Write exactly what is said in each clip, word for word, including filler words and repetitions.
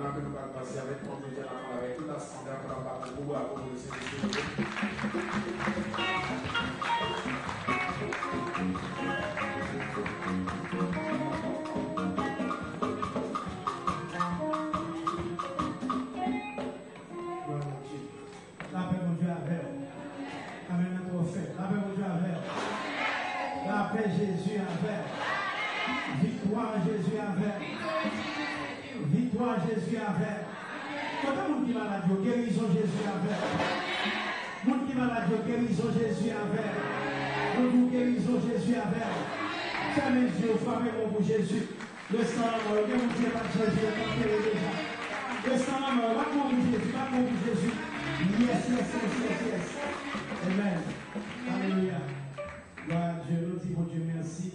Ke nou pral pase avèk kòm nou te nan avèk tout asistan pou n ap bat yon gwo bravo pou Mesye Desalin. Glwa a Dye. Lapè Bondye avè w. Amèn nan twò fè. Lapè Bondye avè w. Lapè Jezi avè w. Viktwa Jezi avè w. Viktwa Jezi avè w. Kote moun ki malad yo, gerizon Jezi avè w. Moun ki malad yo, gerizon Jezi avè w. Nou di w gerizon Jezi avè w. Fèmen zye w, frape men w pou Jezi. Restan lanmò yo, gen moun ki pa t chanje, yo t antere deja. Restan lanmò yo, bat men w pou Jezi, bat men w pou Jezi. Yes, yes, yes, yes, yes. Amen. Alelouya. Glwa a Dye, nou di Bondye mèsi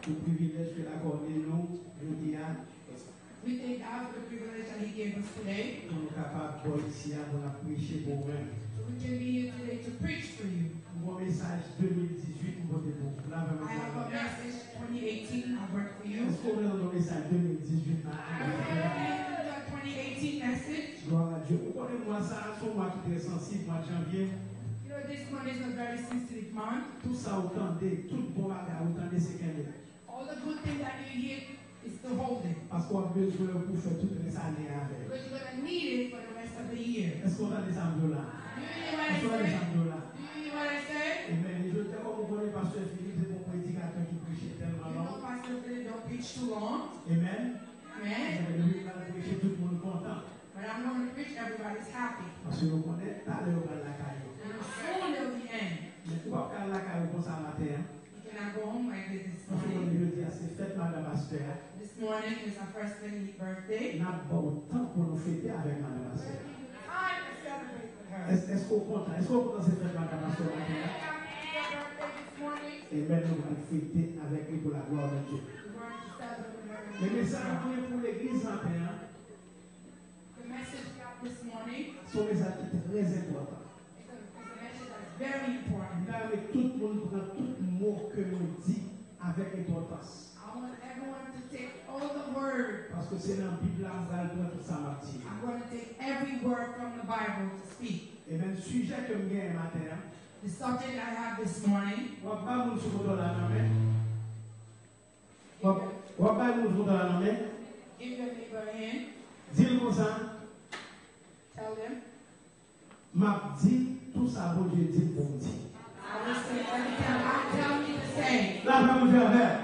pou privilèj ke l akòde nou jodi a. We thank God for the privilege that He gave us today. Pou nou kapab bò isi a, pou n ap preche pou ou menm. So we can be here today to preach for you. Yon mesaj de mil dizuit m pote pou ou. Lapè Bondye. I have a message twenty eighteen I brought for you. Èske w vle yon mesaj de mil dizuit la? Are you ready for the twenty eighteen message? Glwa a Dye. Ou konnen mwa sa a, se yon mwa ki trè sansib, mwa janvye. You know, this month is a very sensitive month. Tout sa ou tande, tout bon bagay ou tande, se kenbe. All the good things that you hear is to hold it. Paske w ap bezwen yo pou fè tout rès ane a avè l. Because you're gonna need it for the rest of the year. Èske w tande sa m di w la? Do you hear what I say? Èske w tande sa m di w la? Do you hear what I say? Amen. E jodi a, kòm ou konnen, Pastè Philippe se yon predikatè ki preche tèlman long. You know Pastor Philip don't preach too long. Amen. Amen. Depi l pral preche, tout moun kontan. When I'm going to preach, everybody's happy. Paske yo konnen, talè yo pral lakay yo. And soon they'll be in. Men ou p ap ka al lakay ou konsa maten an. You cannot go home like this this morning. Paske jodi a se fèt madan pastè a. This morning is our first lady's birthday. N ap ba w tan pou nou fete avèk madan pastè a. We're gonna give you time to celebrate with her. Èske, èske w kontan? Èske w kontan se fèt madan pastè a maten an? Happy it's your birthday this morning. Amen, nou pral fete avèk li pou laglwa de Dye. We're going to celebrate with her. Men mesaj mwen pou legliz maten an, The message we got this morning se yon mesaj ki trè enpòtan. Is a, is a message that's very important. M ta renmen tout moun pran tout mo ke mwen di avèk enpòtans. I want everyone to take all the word. Paske se nan Bib la m pral pran tout sa m ap di. I'm going to take every word from the Bible to speak. Amen. Sijè ke m genyen maten an. The subject I have this morning. W ap bay moun sou kote w la nan men. W ap, w ap bay moun sou kote w la nan men. Give your neighbor a hand. Di l konsa. Tell them. M ap di tou sa Bondye di m pou m di. I will say everything God tell me to say. Lapè Bondye avè w.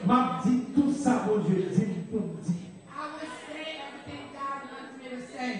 M ap di tou sa Bondye di m pou m di. I will say everything God wants me to say.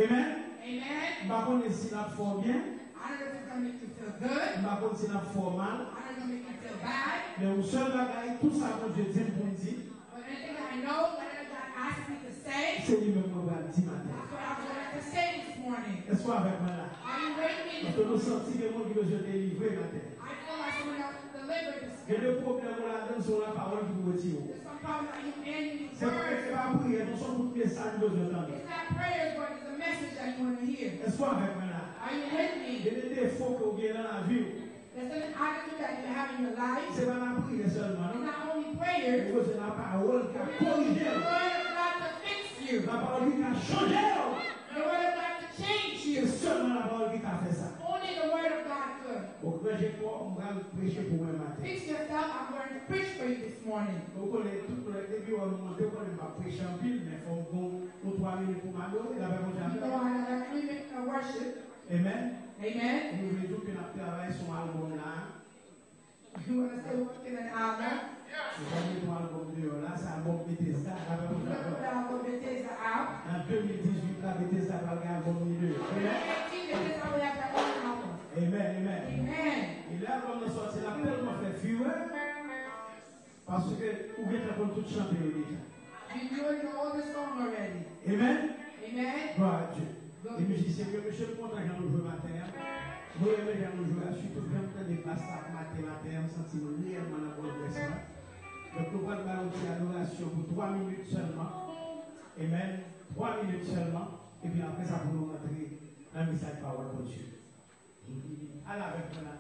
Amen. Amen. M pa konnen si l ap fè w byen. I don't know if it's gonna make you feel good. M pa konn si l ap fè w mal. I don't know, make you feel bad. Men yon sèl bagay, tou sa Bondye di m pou m di, But anything I know, whatever God asks me to say, se li menm mwen pral di maten. That's what I'm going to say this morning. Èske w avèk mwen la? Are you with me this morning? Paske nou santi gen moun ki bezwen delivre maten. I feel like someone else is delivered this morning. Gen de pwoblèm ou ladan, se yon lapawòl ki pou retire w. There's some problems that you in, you need words. Se pa, se pa priyè, non, se yon bout mesaj ou bezwen tande. It's not prayers, but it's a message that you want to hear. Èske w avèk mwen la? Are you with me? Gen de defo ke w gen nan lavi w. There's an attitude that you have in your life. Se pa lapriyè sèlman, non. It's not only prayers. Ou bezwen lapawòl ki ka korije w. You need the word of God to fix you. Lapawòl ki ka chanje w. The word of God to change you. Se sèlman lapawòl ki ka fè sa. Only the word of God could. Bon, ranje kò w, m pral preche pou mwen maten. Fix yourself, I'm going to preach for you this morning. Ou konnen, tout lè, depi w wè m monte, ou konnen m pa preche anpil, men fò m gon yon twa minit pou m adore, lapè Bondye avè w. You know, I have three minutes of worship. Amen. Amen. Nou vle di w ke n ap travay sou albòm la. You wanna say what in an album? Nou pral mete yon albòm deyò la, se albòm Bethesda, lapè Bondye avè w. We're gonna put album Bethesda out. Nan de mil dizuit la, Bethesda pral gen albòm li deyò. Amen. Twenty eighteen, Bethesda will have their own album. Amen, amen. Amen. E lè albòm nan sòti, l ap tèlman fè furè. Paske ou gentan konn tout chante yo deja. You know, you know all the song already. Amen. Amen. Glwa a Dye. Glwa. E mizisyen yo, mesye, m kontan jan nou jwe maten an. Mwen renmen jan nou jwe a, sitou jan m tande bas la ap mate maten an, m santi mwen reyèlman nan Pòtoprens la. Donk, nou pral bay yon ti adorasyon pou twa minit sèlman. Amen. Twa minit sèlman. Epi apre sa, pou nou rantre nan mesaj pawòl Bondye. Al avèk mwen la.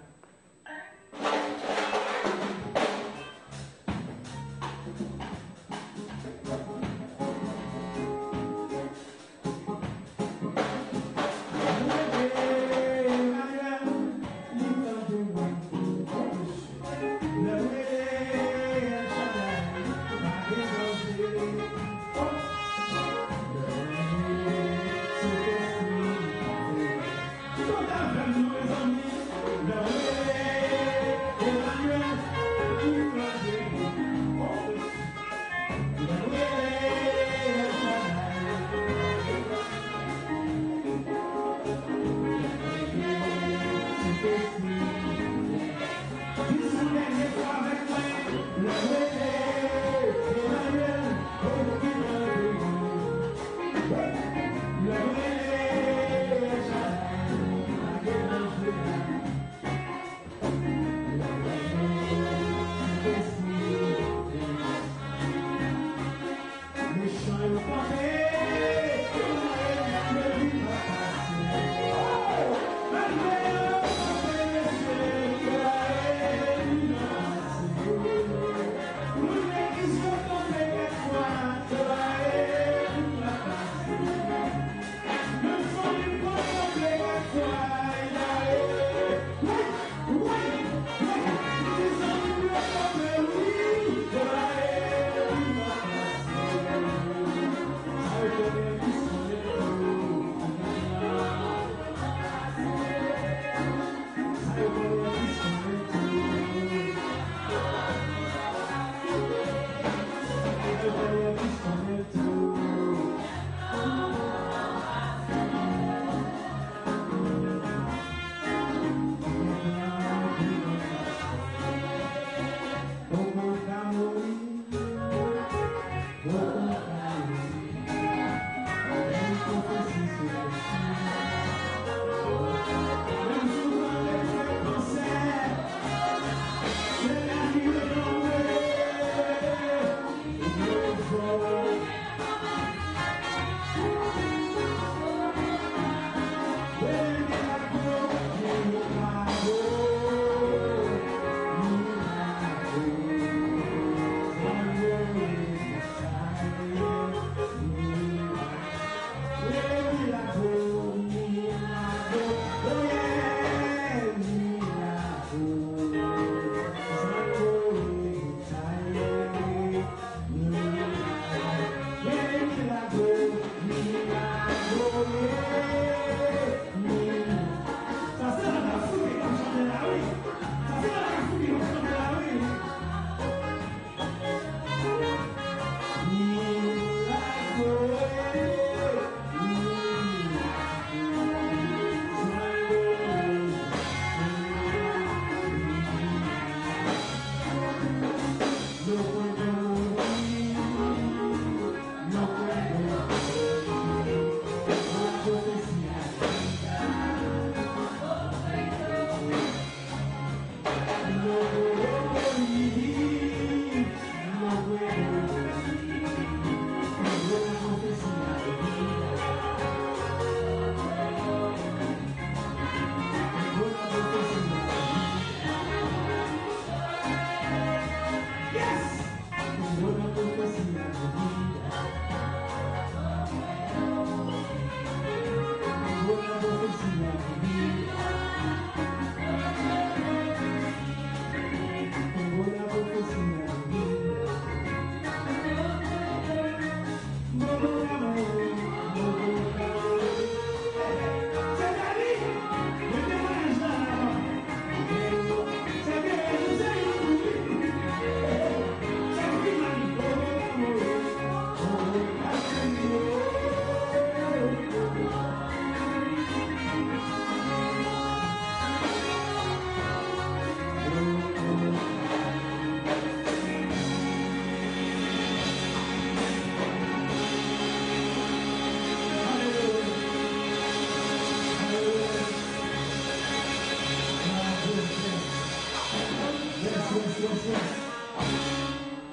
Yes, yes, yes, yes.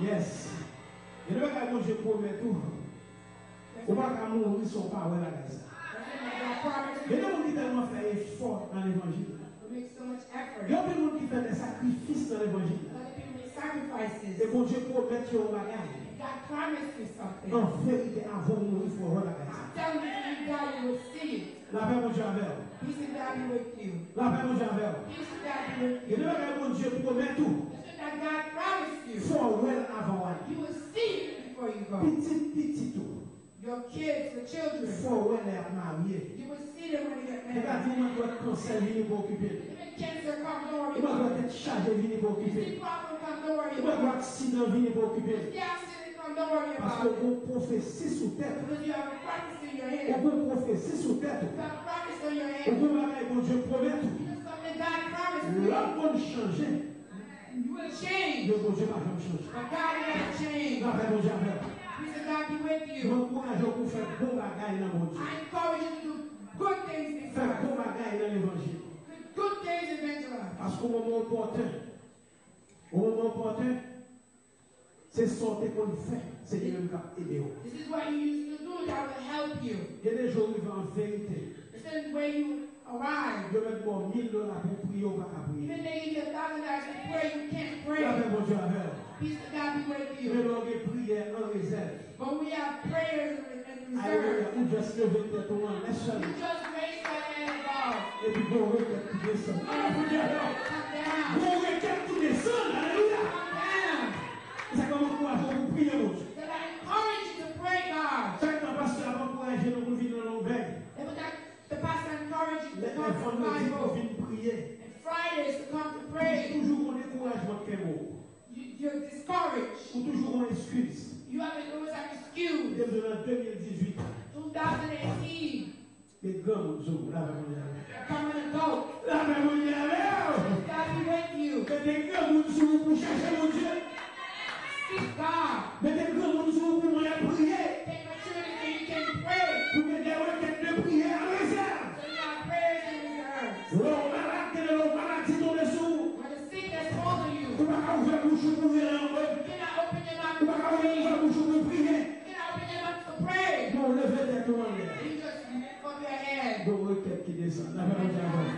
Yes. Gen de bagay Bondye pwomèt ou. Ou pa ka mouri san w pa wè bagay sa. Gen de moun ki tèlman fè efò nan levanjil la. Gen anpil moun ki fè de sakrifis nan levanjil la. E Bondye pwomèt yo yon bagay. An verite, avan w mouri, fò w wè bagay sa. Lapè Bondye avè w. Lapè Bondye avè w. Gen de bagay Bondye pwomèt ou. Fò w wè l avan w ale. Pitit pitit ou. Fò w wè lè y ap marye. Yo ka di w mwen dwèt kansè vini pou okipe l. Ou mwen dwèt tèt chaje vini pou okipe l. Ou mwen dwèt aksidan vini pou okipe l. Paske w gen yon pwofesi sou tèt ou. Ou gen yon pwofesi sou tèt ou. Ou gen yon bagay Bondye pwomèt ou. Lè w konn chanje, men Bondye pa janm chanje. Lapè Bondye avè w. Mwen ankouraje w pou w fè bon bagay nan Bondye. Fè bon bagay nan levanjil. Paske o moman opòten, o moman opòten, Se sa w te konn fè, se li menm k ap ede w. This is what you used to do that will help you. Gen de jou w rive an verite. There's certain way you arrive. Yo mèt ba w mil dola pou w priye, ou pa ka priye. Even they give you a thousand dollars to pray, you can't pray. Lapè Bondye avè w. Peace of God be with you. Men lè w gen priyè an rezèv. But we have prayers in, in reserve. Alelouya. Ou just leve tèt ou anlè sèlman. You just raise your head above. Epi gon rekèt ki desann. Lapè Bondye avè w. Come down. Gon rekèt ki desann. Alelouya. Come down. Se sa k ap ankouraje w pou priye Bondye. So that encourage you to pray God. Chak tan pastè ap ankouraje nou pou vin nan Lòbèy. Every time the pastor encourage you to come to Lè, lè vannredi pou vin priye. And Fridays to come to pray. Toujou gon dekourajman k kenbe w. You, you're discouraged. Ou toujou gon eskiz. You have always an excuse. Te vle nan de mil dizuit. Two thousand eighteen. Met granmoun sou ou, lapè Bondye avè w. Become an adult. Lapè Bondye avè w. God be with you. Mete granmoun sou ou pou chache Bondye. Seek God. Mete granmoun sou ou pou mwen priye. Take maturity so you can pray. Pou gen de rekèt de priyè an rezèv. So you have prayers in reserve. Lè w malad, gen de lè w maladi tonbe sou ou. When the sickness falls on you, Ou pa ka ouvè bouch ou pou rele ankò. You cannot open your mouth to pray. Ou pa ka ouvè bouch ou pou priye. You cannot open your mouth to pray. Men w leve tèt ou anlè. You just lift up your head. Gon rekèt ki desann. Lapè Bondye avè w.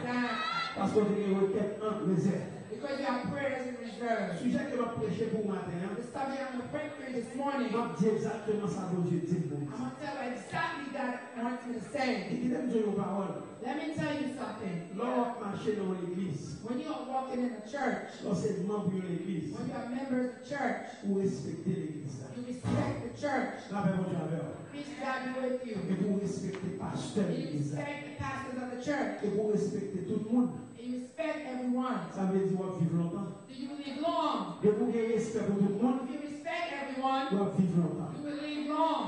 Paske w te gen rekèt an rezèv. Because you have prayers in reserve. Sijè ke m ap preche pou w maten an, The subject I'm going to pray for you this morning, m ap di egzakteman sa Bondye di m pou m di. I'm going to tell you exactly God wants me to say. Ki-, kite m di w yon pawòl. Let me tell you something. Lè w ap mache nan yon legliz, When you are walking in a church, lè w se manm yon legliz, when you are members of church, ou respekte legliz la. You respect the church. Lapè Bondye avè w. Peace of God be with you. Epi ou respekte pastè legliz la. And you respect the pastors of the church. Epi ou respekte tout moun. And you respect everyone. Sa vle di w ap viv lontan. Do you live long? Depi w gen respè pou tout moun, If you respect everyone, w ap viv lontan. You will live long.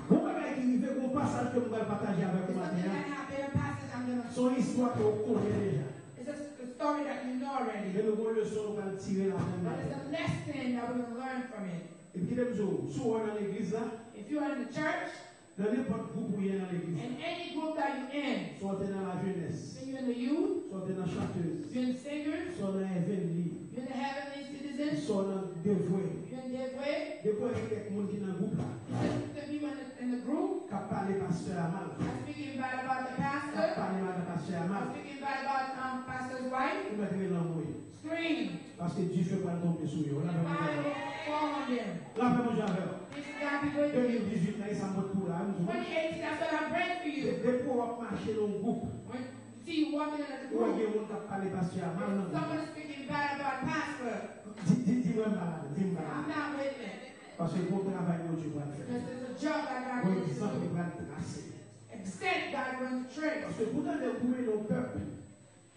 Gon bagay ki rive, gon pasaj ke m pral pataje avèk ou maten an. Something that happened, a passage I'm gonna Se yon istwa ke w konnen deja. It's a s-, a story that you know already. Men nou gon leson nou pral tire ladan l. But it's a lesson that we're gonna learn from it. Epi kite m di w, si w nan legliz la, If you are in the church, nan nenpòt gwoup ou ye nan legliz la, in any group that you're in, si w te nan lajenès, if you're in the youth, si w te nan chantèz, you're in the singers, si w nan Heavenly, you're in the heavenly citizens, si w nan Devwe, you're in Devwe, depi w gen kèk moun ki nan gwoup la, if there's the people in the, in the group, k ap pale pastè a mal, that's speaking bad about the pastor, k ap pale madan pastè a mal, that's speaking bad about, um, pastor's wife, ou mèt rele anmwe. Scream. Paske dife pral tonbe sou yo. Lapè Bondye avè w. Lapè Bondye avè w. Peace of God be with you. De mil dizuit la, e sa m pot pou w la, m di w. Twenty eighteen, that's what I bring for you. De-, depi w ap mache nan yon gwoup, When you see you walking in a group, ou wè gen moun k ap pale pastè a mal nan gwoup. Someone is speaking bad about pastor. Di, di, di mwen m pa ladan, di m pa ladan. I'm not with it. Paske gon travay Bondye pral fè. Because there's a job that God wants to do. Gon egzanp li pral trase. Except God wants to trace. Paske pou tande pou mennen yon pèp,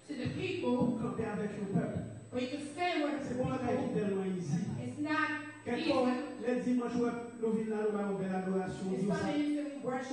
See the people. Pou kanpe avèk yon pèp. But you can stand with the people. Se pa yon bagay ki tèlman easy. It's not easy. Kèk fwa, lè dimanch, ou wè, nou vin la, nou bay yon bèl adorasyon, ou di sa,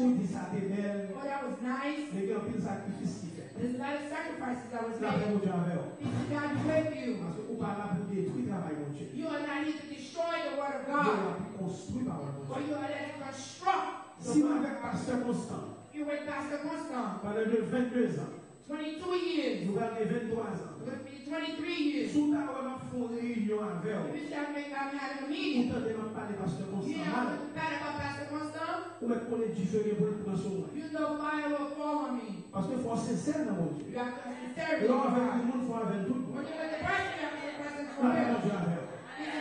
ou di sa te bèl. It's funny, you say, "Worship." Oh, that was nice. Men gen anpil sakrifis ki fèt. There's a lot of sacrifices that was made. Lapè Bondye avè w. Peace of God be with you. Paske ou pa la pou detwi travay Bondye. You are not here to destroy the word of God. Ou la pou konstwi pawòl Bondye. But you are there to construct the word of God. Si m avèk pastè Constant, You with Pastor Constant. Pandan de vennde zan. Twenty-two years. Nou pral gen venntwa zan. We're gonna be twenty-three years. Si w ta wè m ap fè yon reyinyon avè w, If you see, I'm, I'm having a meeting. Ou tande m ap pale pastè Constant mal. You know, bad about Pastor Constant. Ou mèt konnen dife gen pou l pran sou mwen. You know fire will fall on me. Paske fò w sensè nan Bondye. You have to be sincere with God. Lè w avèk yon moun, fò w avè l tout bon. When you're with a person, you have to be a person for real. Lapè Bondye avè w.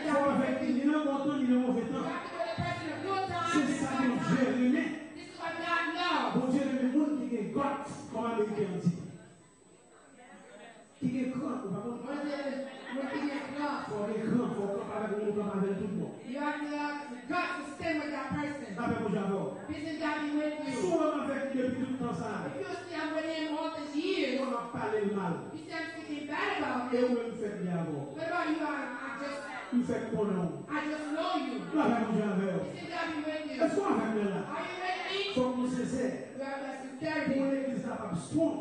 Fò w avè l ni nan bon tan, ni nan move tan. You have to be with a person of good time and bad time. Se sa Bondye renmen. This is what God loves. Bondye renmen moun ki gen guts, kòm Ameriken an di. Ki gen kran, ou pa konn? Moun ki, moun ki gen kran. Fò w gen kran, fò w kanpe avèk moun, ou kanpe avè l tout bon. You have to have the guts to stand with that person. Lapè Bondye avè w. Peace of God be with you. Si w wè m avèk li depi tout tan sa a, If you see I'm with him all these years, ou wè m ap pale l mal, you see I'm speaking bad about him. E ou menm, m fèk byen avè w. What about you? I, I just, M fèk konnen w. I just know you. Lapè Bondye avè w. Peace of God be with you. Èske w avè m la? Are you with me? Fòk nou sensè. We have that sincerity. Pou legliz la p ap strong.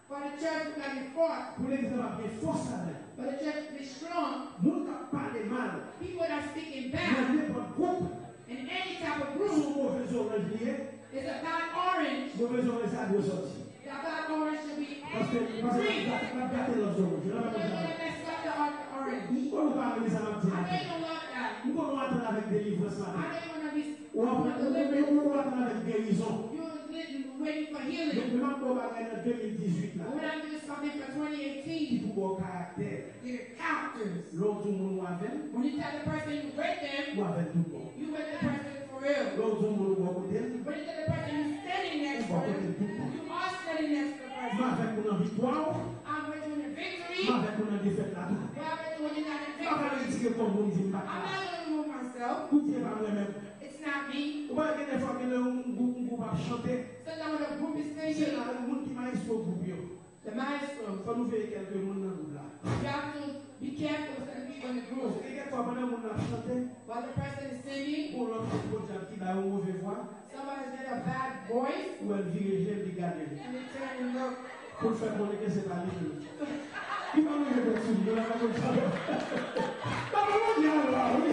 For the church to be forth. Pou legliz la p ap gen fòs ladan l. For the church to be strong. Moun k ap pale mal. People that are speaking bad. Nan nenpòt gwoup. In any type of group. Se yon move zoranj li ye. It's a bad orange. Move zoranj sa dwe sòti. That bad orange should be free. Paske, paske l ap gate, l ap gate lòt zoranj. L ap gate lòt zoranj. You're gonna mess up the other orange. M kwè nou pa renmen sa m ap di la. I know you don't love that. M konnen w atann avèk delivrans maten. I know you want to be Ou aprann ou ou- ou- ou atann avèk gerizon. You're waiting for healing. Men men m ap ba w bagay nan de mil dizuit la. But I'm doing something for twenty eighteen. Ki pou ba w karaktè. Your characters. Lè w di yon moun ou avè l. When you tell the person you with them, ou avè l tout bon. You with the person for real. Lè w di yon moun ou bò kote l. When you tell the person you standing next to them, you are standing next to the person. M avèk ou nan viktwa w. I'm with you in the victory. M avèk ou nan defèt la tou. But I'm with you when you're not in victory. M pa pral retire kò m pou m di m pa t la. I'm not going to remove myself. Bondye pa mwen menm. It's not me. Ou pa wè gen defwa gen lè yon gwoup yon gwoup ap chante. Sometimes when a group is singing. Se la yon moun ki mayestwo gwoup yo. The maestro. Fò nou veye kèlke moun nan gwoup la. You have to be careful with certain people in the group. Paske gen fwa pandan moun nan ap chante, while the person is singing, gon lòt moun podyab ki bay yon move vwa. Somebody's got a bad voice. Ou wè l vire je l li gade l. And they turn and look. Pou l fè konnen ke se pa li menm. Li pa manje bèt sou li, yo la pa konn sa. Papa Bondye a la wi.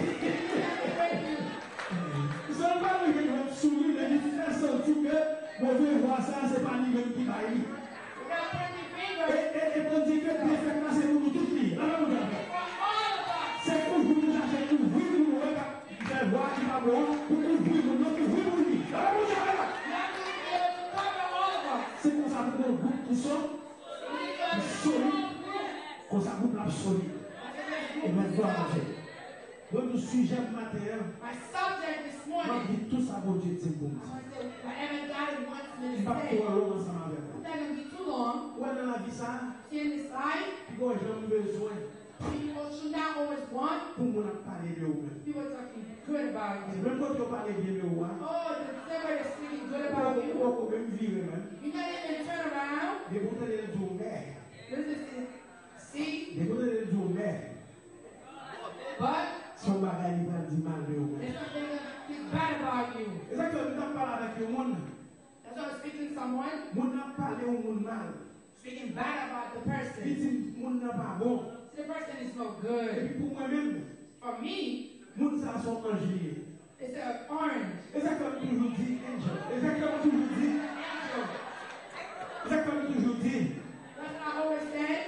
Zòl pa manje bèt sou li, men li fè santi ke move vwa sa se pa li menm ki bay li. E, e, e tandike defèt la se pou nou tout li ye. Ala moun sa fè. Se kouvri nou chache kouvri pou nou wè k ap fè vwa ki pa bon an, pou kouvri moun nan, kouvri pou li. Ala moun sa fè la. Se konsa pou nou gwoup ki sòt, ki solid. Konsa gwoup la ap solid. E men glwa Bondye. Donk, sijè m maten an, My subject this morning, m ap di tou sa Bondye di m pou m di. I want to say whatever God wants me to M p ap say. Twò long ansanm avèk ou. I'm not going to be too long. Ou wè nan lavi sa a, In this life, pi gon jan m bezwen you should not always want pou moun ap pale de ou menm. People talking good about you. Menm kote yo pale byen de ou a, Oh, the same way they're speaking good about you, ou poko menm vire menm. You not even turn around. Depi w tande l di w mè. This is See? Depi w tande l di w mè. But se yon bagay li pral di mal de ou. There's something that is bad about you. E sa k fè m t ap pale avèk yon moun. That's why I was speaking to someone. Moun nan ap pale yon moun mal. Speaking bad about the person. Li di moun nan pa bon. The person is no good. Epi pou mwen menm. For me. Moun sa a se yon anj li ye. It's an orange. E sa k fè m toujou di, angel. E sa k fè m toujou di, angel. E sa k fè m toujou di, That's what I always said.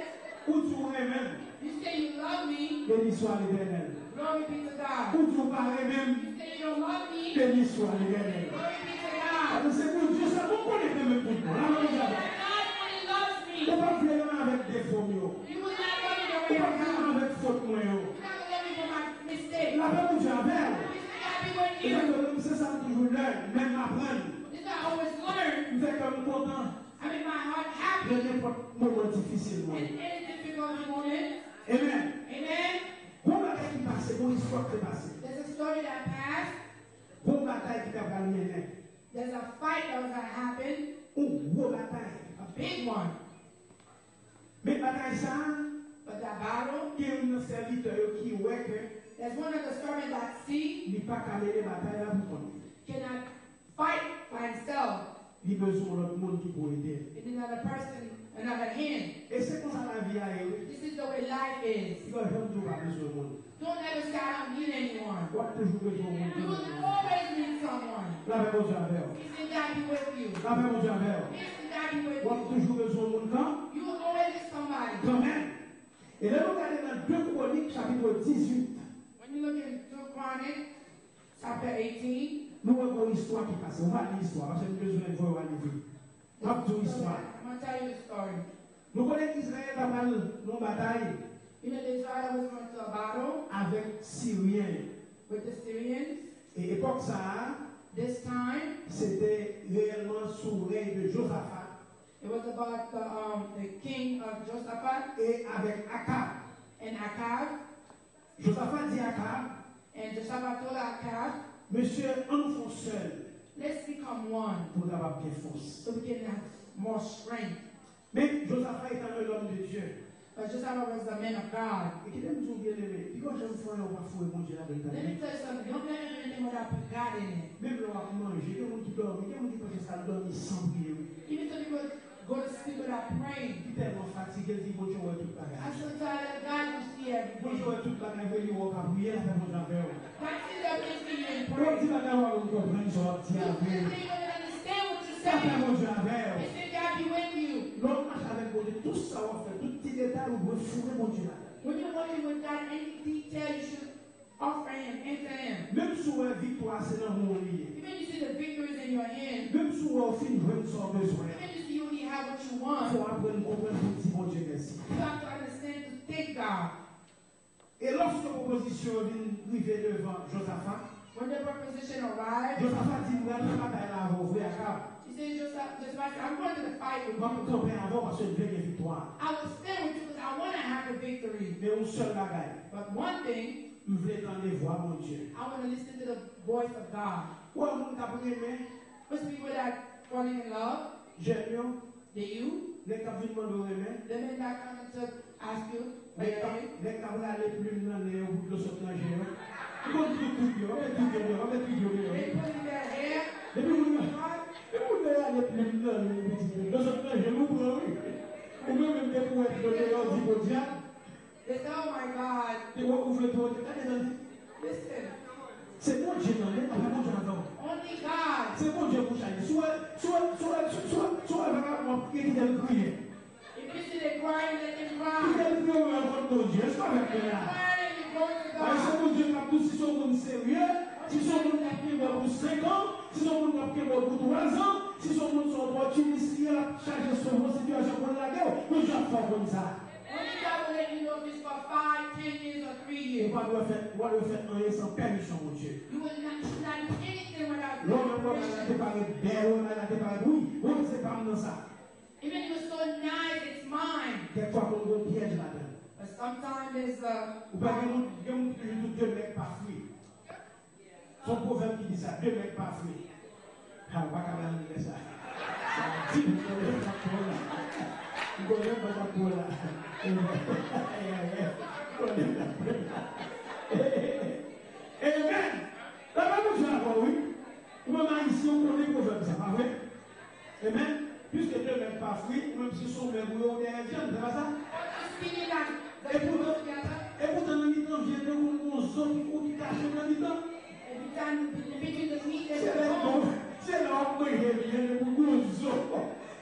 Ou di w renmen m. You say you love me. Beni swa Letènèl. Glory be to God. Ou di w pa renmen m. You say you don't love me. Beni swa Letènèl. Glory be to God. Paske se Bondye sèlman ou konnen k renmen m pou m. Ala Bondye avè m. God only loves me. Ou p ap vle renmen avèk defo m yo. You will not love me the way I am. Ou p ap vle renmen avèk fòt mwen yo. You're not going to love me for my mistake. Lapè Bondye avè w. Peace of God be with you. Egzakteman, se sa m toujou lè, men m aprann. This I always learn. M fè kè m kontan. I make my heart happy. Nan nenpòt moman difisil mwen. In any difficult moment. Amen. Amen. Gon bagay ki pase, gon istwa ki te pase. There's a story that passed. Gon batay ki ta pral mennen. There's a fight that was going to happen. Yon gwo batay. A big one. Men batay sa a, But that battle, gen youn nan sèvitè yo ki wè ke there's one of the servants that see li pa ka mennen batay la pou kont li. Cannot fight by himself. Li bezwen yon lòt moun ki pou ede l. He need another person, another hand. E se konsa lavi a ye wi. This is the way life is. Li pa janm di w pa bezwen moun. Don't ever say, "I don't need anyone." W ap toujou bezwen yon moun. You will always need someone. Lapè Bondye avè w. Peace of God be with you. Lapè Bondye avè w. Peace of God be with you. W ap toujou bezwen yon moun kan. You will always need somebody. Kanmenm. E lè nou gade nan de Kwonik chapit dizuit. When you look in two Chronic, chapter eighteen. Nou wè gon istwa ki pase. Ou va li istwa, paske m bezwen voye w ale vre. M ap di w istwa. I'm gonna tell you the story. Nou konnen Izrayèl t ap al nan yon batay. You know, the Israel was going to a battle avèk Siryen yo. With the Syrians. E epòk sa a, this time, se te reyèlman sou rèy de Jozafat. It was about the, um, the king of Josaphat. E avèk Akab. And Akab. Jozafat di Akab, And Josaphat told Akab, Mesye, ann nou fè yon sèl. Let's become one. Pou n kapab gen fòs. So we can have more strength. Men, Jozafat etan un homme de Dieu. But Josaphat was a man of God. E kite m di w byeneme, pi gon jan m fè w pa foure Bondye ladan l. Let me tell you something. Don't let anything without put God in it. Menm lè w ap manje, gen moun ki dòmi, gen moun ki panche sa l dòmi san priye wi. Even some people go to sleep without praying. Li tèlman fatige, l di Bondye wè tout bagay. I'm so tired that God will see everything. Bondye wè tout bagay vre, li wè w ka priye, l ap fè Bondye avè w. God sees everything you in prayer. W ap di bagay w ap konprann sa w ap di a vre. You really don't understand what you're saying. L ap fè Bondye avè w. He said God be with you. Lè w ap mache avèk Bondye, tout sa w ap fè, tout ti detay ou dwe foure Bondye ladan l. When you're walking with God, any detail you should Offer him, enter him. Menm si w wè viktwa se nan men w li ye. Even you see the victory is in your hand. Menm si w wè w fin jwenn sa w bezwen. Even you see you already have what you want. Fò w aprann konprann pou w di Bondye mèsi. You have to understand to thank God. E lòske pwopozisyon an vin rive devan Jozafa, When the proposition arrived, Jozafa di, "M pral nan batay la avè w vre, Akab. he said, Joseph, Joseph said, I'm going to the fight with M ap you. Kanpe avè w paske m vle gen viktwa. I will stand with you because I want to have the victory. Men yon sèl bagay, But one thing, m vle tande vwa Bondye." I want to listen to the voice of God. Ou wè moun k ap renmen, Those people that falling in love, jèn yo, the youth, nèg k ap vin mande w renmen, the men that come to ask you, nèg k ap, they, nèg k ap rale plim nan nen yo pou dlo sot nan je yo. Ou konn tout trik yo, anpil trik yo deyò, anpil trik yo deyò. they put in their hair, Depi moun nan, depi moun nan rale plim nan nen yo pou dlo sot nan je l, ou pran wi. Ou menm menm depi w wè dlo deyò, di Podyab. They say, oh my God, Te wè ou vle twò, gade tande. Listen. Se Bondye tande, apre Bondye avè w. Only God. Se Bondye pou chaje. Si w wè, si w wè, si w wè, si w wè, si w wè vagabon ap kriye, kite l kriye. If you see they crying, let them Kite cry. l kriye, ou al kot Bondye. Èske w avèk mwen la? Cry and you go to Ay, se God. Bondye k ap tou, si se yon moun serye, si se yon moun k ap kenbe w pou senk an, si se yon moun k ap kenbe w pou twa zan, si se yon moun se yon opòtinis li ye, l ap chache sou yon sitiyasyon pou l lage w, Bondye ap fè w konn sa. Only God will let you know if it's for five, ten years, or three Ou years. pa dwe fè, ou pa dwe fè anyen san pèmisyon Bondye. You will not, you should not do anything without Lè w wè bagay la te permission. Parèt bèl, wè bagay la te parèt, wi, wi, se pa m nan sa. Even if it's so nice, it's mine. Kèk fwa konn gen yon pyèj ladan l. But sometimes there's a Ou pa gen moun, gen moun ki toujou di de mèg pa fri. Se yon pwovèb ki di sa, de mèg pa fri. Ha, ou pa ka ba nou lè sa. Sa di m konnen sa pou la. M konnen sa pou la. M konnen sa pou la. Amen. Lave Bondye avè w, wi. Ou menm Ayisyen, ou konnen pwovèb sa, pa vre? Amen. Piske de mèg pa fri, ou menm si se yon mèg ou ye, ou dèyè djanm, se pa sa? What is spinning that E poutan, together? E poutan nan mitan vyann nan, ou gen yon zo ki, ou ki kache nan mitan. Every time you put the meat in Se the lè bone, w, se lè w ap manje vyann epi w gen yon zo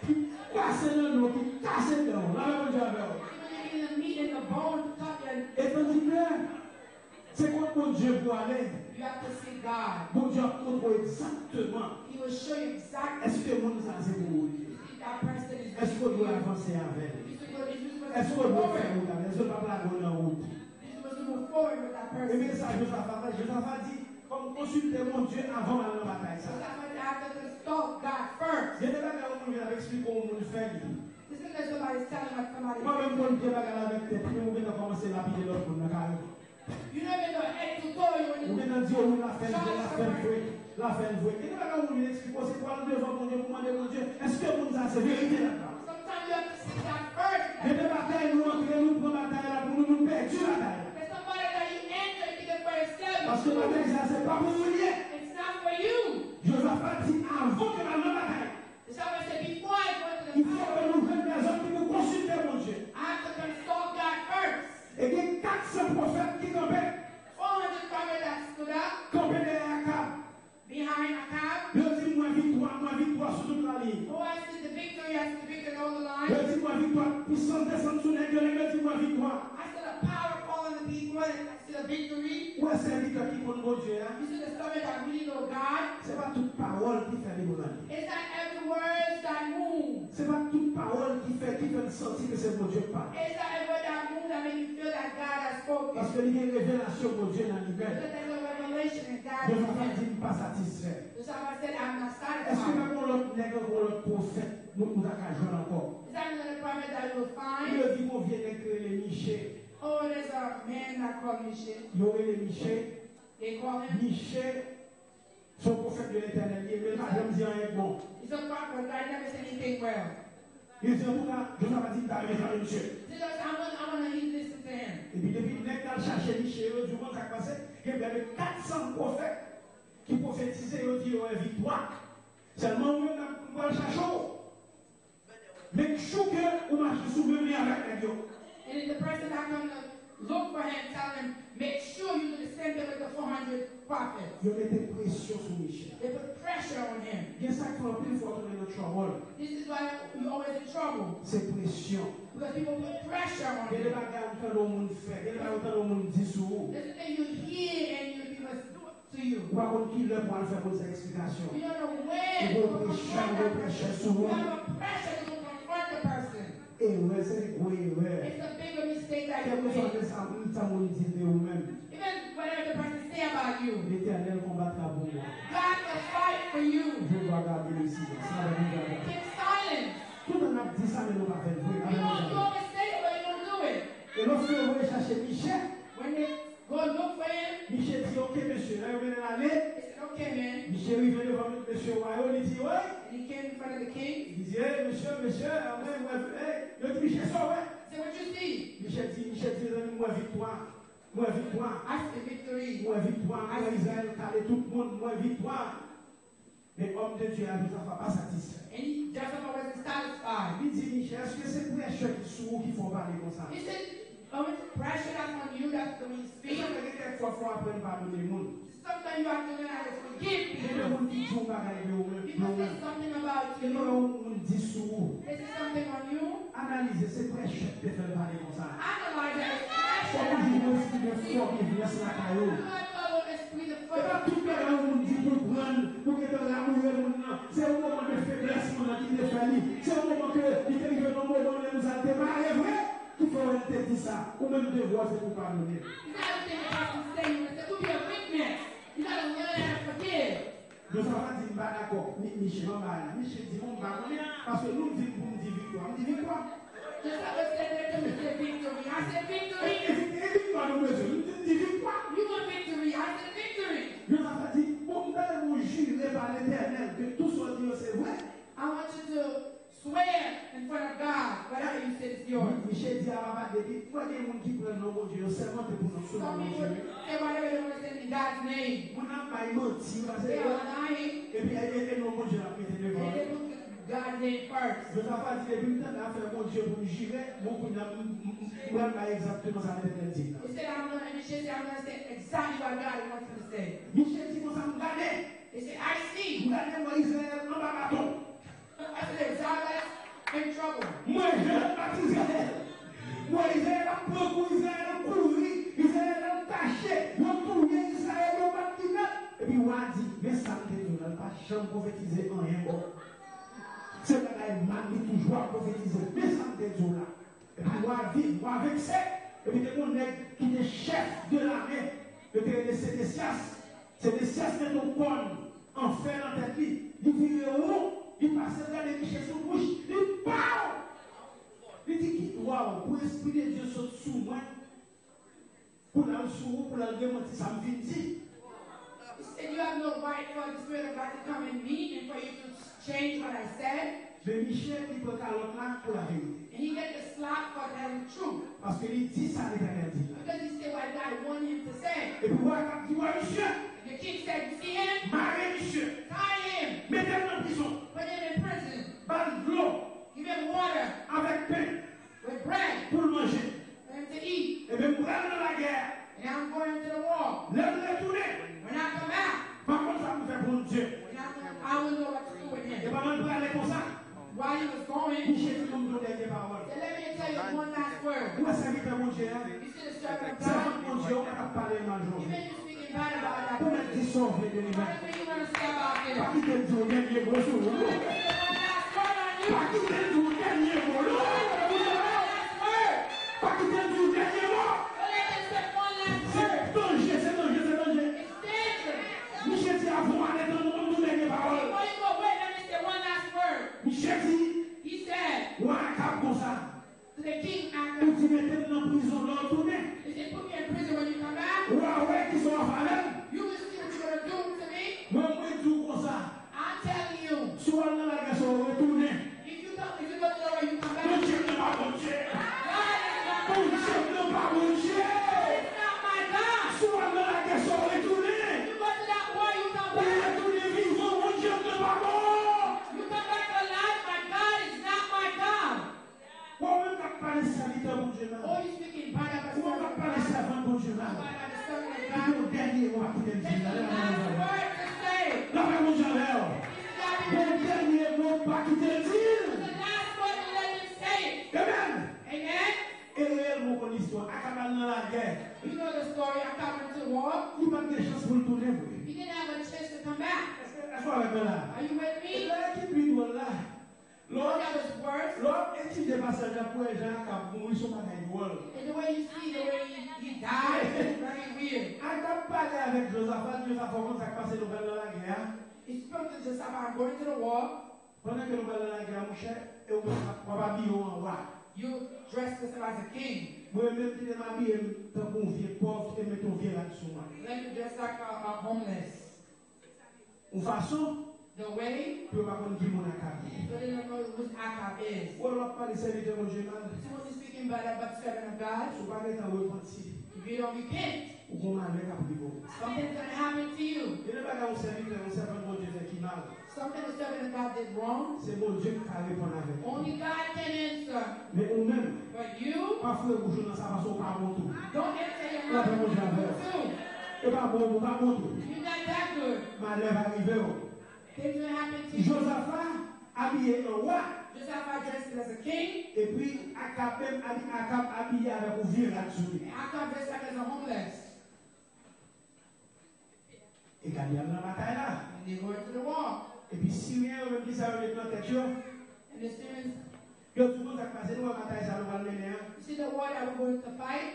ki pase nan men w, ki kase dan w. Lave Bondye avè w. even in the meat in the bone, cut and E tandiske se kot Bondye pou ale, you have to see God. Bondye ap montre w egzakteman He will show you exactly èske moun sa se pou ou li ye. if that person is Èske w dwe avanse avè l? You should go, you should go Èske w dwe fè forward. Wout avè l? Èske w pa plage w nan wout? You should go forward with that Ebyen person. sa Jozafa fè, Jozafa di, fò m konsilte Bondye avan m al nan batay sa. Sometimes you have to consult God first. Gen de bagay yon moun vin ap eksplike yon moun fè li. This is not somebody telling what somebody Ou pa menm konn pye bagay la avèk tèt li, ou gentan kòmanse lapide lòt moun nan kare. You never know head to toe you when Ou you gentan di, "O wi, l ap fè l vre, l ap fè l vre, l ap fè l vre." Gen de bagay yon moun vin eksplike w, se pou al devan Bondye pou mande Bondye, èske moun sa se verite ladan l? Sometimes you have to seek God first. Gen de batay nou antre, nou pran batay la pou nou, nou pèdi batay la. There's somebody that you enter into the first service. Paske batay sa se pa pou ou li ye. It's not for you. Jozafa di, "Avan ke m al nan batay, The psalmist said, before I go into the il faut que battle, nou jwenn dèzòd ki pou konsilte Bondye." I have to consult God first. E gen kat san pwofèt ki kanpe, Four hundred prophets that stood up kanpe dèyè Akab. behind Ahab. Yo di, "M wè viktwa, m wè viktwa sou tout lalin." Oh, I see the victory, I see the victory all the Yo line. di, "M wè viktwa, pwisans desann sou nèg yo, nèg yo di, 'M wè viktwa.'" I see the power fall on the people, and I see the victory. Ou wè sèvitè ki konn Bondye a? You see the servant that really know God. Se pa tout pawòl ki fè li pran li. It's not every word that moves. Se pa tout pawòl ki fè, ki fè n santi ke se Bondye k pale. It's not every word that moves that make you feel that God has spoken. Paske li gen revelasyon Bondye nan li menm. Because there's a revelation in God. Jozafa di, "M pa satisfè." The psalmist said, I'm not Èske pa satisfied. Yon lòt nèg ankò, yon lòt pwofèt nou, nou ta ka jwenn ankò? Is that another prophet that you will find? Yo di, "Gon vye nèg ki rele Miche." Oh, there's a man that called Miche. Yo rele Miche. They call him. Miche, se yon pwofèt de Letènèl li ye, men l pa janm di anyen k bon. He's a prophet, but I never said anything well. Yo di, "Antouka, Jozafa di, m ta renmen tande misye." He said, I want, I want to listen to him. Epi depi nèg k al chache Miche yo, di, "Ou konn sa k pase?" Gen prè de kat san pwofèt ki pwofetize, yo di yo wè viktwa. Sèlman ou menm, n ap, nou pral chache w. Make sure ke ou mache sou menm li avèk nèg yo. And if the person that come to look for him, tell him, make sure you do the same thing with the four hundred prophets. Yo mete presyon sou Michè. They put pressure on him. Gen sa k fè anpil fwa w tounen nan trouble. This is why you always in trouble. Se presyon. Because people put pressure on you. Gen de bagay ou tande yon moun fè, gen de bagay ou tande yon moun di sou ou. There's a thing you hear and you, people do it to you. Ou pa konn ki lè pou al fè moun sa eksplikasyon. You don't know when. Ou gen presyon, ou gen presyon sou ou. You have a pressure to confront the person. Erè, se yon gwo erè. It's a bigger mistake that you make. Kèlkeswa de sa, sa moun di de ou menm. Even whatever the person say about you, Letènèl konbat la pou mwen. God will fight for you. Je vais garder le silence. Keep silence. Tout an ap di sa, men nou pa fè l vre. You always say it, but you don't do it. E lòske yo voye chache Michè, When they go look for him, Michè di, "Ok, mesye." Lè yo mennen l ale, they said, "Okay, man." Michè rive devan mesye wa yo, li di, "Wi." And he came in front of the king. Li di, "Hey, mesye, mesye, mwen, mwen, hey." Yo di, "Michè, sa w wè?" He said, "What you see?" Michè di, Michè di, "Mezanmi, mwen viktwa. Mwen viktwa. I see victory. Mwen viktwa. Mwen Izrayèl kale tout moun. Mwen viktwa." Men òm de Dye a, Jozafa pa satisfè. And he, Josaphat wasn't satisfied. Li di, "Michè, èske se prèchè ki sou ou ki fè w pale konsa?" He said, "Oh, it's pressure that's on you, that's the way you speak." Sa fè gen kèk fwa fò w aprann padone moun. Sometimes you have to learn how to forgive people. Gen de moun ki di yon bagay de ou menm. People say something about you. Gen yon moun di sou ou. They say something on you. Analize, se prèchè ki te fè l pale konsa. Analyze that it's pressure. Fò toujou gen yon espri de forgiveness lakay ou. You have to always be the E pa tout bagay yon moun di pou pran, pou gentan ramoure moun nan. Se yon moman de feblès moun nan ki te fè li. Se yon moman ke li te rive nan moman lè moun sa te mare vre, ki fè w te di sa. Ou menm devwa w se pou padone. It's not a thing the person say, you say, it could be a weakness. You gotta learn how to forgive. Jozafa di, "M pa dakò." Mi-, Michè, anba la. Michè di, "Bon, m pa konnen, paske nou di m pou m di viktwa. M di viktwa." Just like I said, they told me to say victory. I said victory. E, e, e viktwa nou bezwen. M di, m di viktwa. You want victory. I said victory. Jozafa di, "Bon, m ta renmen w jire pa Letènèl ke tout sa w di yo se vre." I want you to swear in front of God, whatever you say is yours. Michè di a papa depi, mwen gen moun ki pran non Bondye yo sèmante pou non sou non Bondye. Some people say whatever they want to say in God's name. Moun ap bay manti, yo pa se They are lying. Epi e, e, e non Bondye l ap mete devan. And they put God's name first. Jozafa di, "Depi m tande afè Bondye pou m jire, bon, kounye a, m, m, m, m pral bay egzakteman sa Letènèl di la." He said, "I'm gonna," and he said, "I'm gonna say exactly what God wants me to say." Michè di konsa, "M gade." He said, "I see." "M gade, m wè Izrayèl anba baton." I said, "Israelites in trouble." M wè Izrayèl bat Izrayèl. M wè Izrayèl ap pran kou, Izrayèl ap kouri, Izrayèl ap tache, yo touye Izrayèl, yo bat kidnap. Epi wa di, "Men sa m te di w la, l pa janm pwofetize anyen bon." Se bagay mal li toujou ap pwofetize. Men sa m te di w la. Epi wa vin, wa vekse. Epi te gen yon nèg ki te chèf de lame. Yo te rele Sedesyas. Sedesyas mete yon kòn an fè nan tèt li. Li vire won. Li pase l gade Michè sou bouch. Li paw! Li di, "Ki dwa w pou Espri de Dye sot sou mwen?" Pou l al sou ou, pou l al demanti sa m fin di. He said, "You have no right for the Spirit of God to come in me and for you to change what I said." Men Michè, li pran kalòt la pou laverite. And he get the slap for telling the truth. Paske li di sa Letènèl di la. Because he said what God wanted him to say. Epi wa a di, "Wa, Michè, the king said, 'You see him? Mare Michè. Tie him. Mete l nan prizon. Put him in prison. Ba l dlo. Give him water. Avèk pen. With bread. Pou l manje. For him to eat. Ebyen, m pral nan lagè a. And I'm going to the war. Lè m retounen, When I come back, m ap konn sa m fè pou Bondye. And I, I will know what to do with him." E pa mal prale konsa. While he was going, Michè di, "Ban m di w dènye pawòl." Said, "Let me tell you one last word." Ou wè sèvitè Bondye a? You see the servant of God? Sèvant Bondye, ou pa t ap pale mal jodi. Even you speaking bad about that person. Ou mèt di sa w vle de li menm. Whatever you want to say about him. Pa kite l di w dènye mo sou ou. Let me say one last word on you. Pa kite l di w dènye mo, non. Let me say one last word. Pa kite l di w dènye mo. Don't let them say one last word. Se danje, se danje, se danje. It's dangerous. Michè di, "Avan w ale, tann mwen, m di w dènye pawòl." Before you go away, let me say one last word. Michè di, He said, Wa Akab konsa, to the king Ahab, "Ou di mete m nan prizon lè w tounen. He said, 'Put me in prison when you come back.' Wa a wè kisa w ap fè avè m. You will see what you're gonna do to me. Mwen, mwen di w konsa, I'm telling you, si w al nan lagè sa w retounen, if you come, if you go to the war, you come back, Bondye m nan pa Bondye. God is not my God. Bondye m nan pa Bondye. It's not my God. Si w al nan lagè sa w retounen, you go to that war, you come back, ou retounen vivan, Bondye m nan pa bon. You come back alive, my God is not my God. Ou menm k ap pale sèvitè Bondye la. Oh, you speaking bad about the servant of God. Ou menm k ap pale sèvant Bondye la. Bad about the servant of God. Ou dènye mo. Pa kite l di l. The last word, let him say it. Amen. Amen. E reyèlman, w konn istwa. Akab al nan lagè. You know the story. Akab went to war. Li pa t gen chans pou l tounen vre. He didn't have a chance to come back. Èske èske w avèk mwen la? Are you with me? Bagay ki pi dwòl la, lè w That was worse. lè w ap etidye pasaj la pou wè jan Akab mouri, se yon bagay dwòl. And the way you see the way he, he died is very weird. Akab pale avèk Jozafat, Jozafat konn sa k pase, nou pral nan lagè a. He spoke to Josaphat, I'm going to the war. Pandan ke nou pral nan lagè a, monchè, e w menm w ap abiye w an wa. You dress yourself as a king. Mwen menm, kite m abiye m tankou yon vye pòv, kite m mete yon vye rad sou mwen. Let you dress like a, a homeless. Yon fason The way pou yo pa konn ki moun Akab ye. so they don't know who Akab is. Ou wè, lè w ap pale sèvitè Bondye mal, See, when you're speaking bad about the servant of God, si w pa gen tan repanti, if you don't repent, ou gen yon malè k ap rive w. Something's going to happen to you. Gen de bagay yon sèvitè, yon sèvant Bondye fè ki mal. Something the servant of God did wrong. Se Bondye ki ka reponn avè l. Only God can answer. Men ou menm, But you, pa foure bouch ou nan sa, paske w pa bon tou. Don't answer your Lapè mouth Bondye avè w. too. E pa bon, ou pa bon tou. You're not that good. Malè va rive w. Things will happen to you. Jozafa abiye an wa. Josaphat dressed as a king. Epi Akab menm, abi- Akab abiye avèk yon vye rad sou li. Akab dressed up as a homeless. E gade, y al nan batay la. And they go into the war. Epi Siryen yo menm, ki sa yo met nan tèt yo? And the Syrians, Yo di, "Bon, sa k pase, nou wè batay sa nou pral mennen an. You see the war that we're going to fight?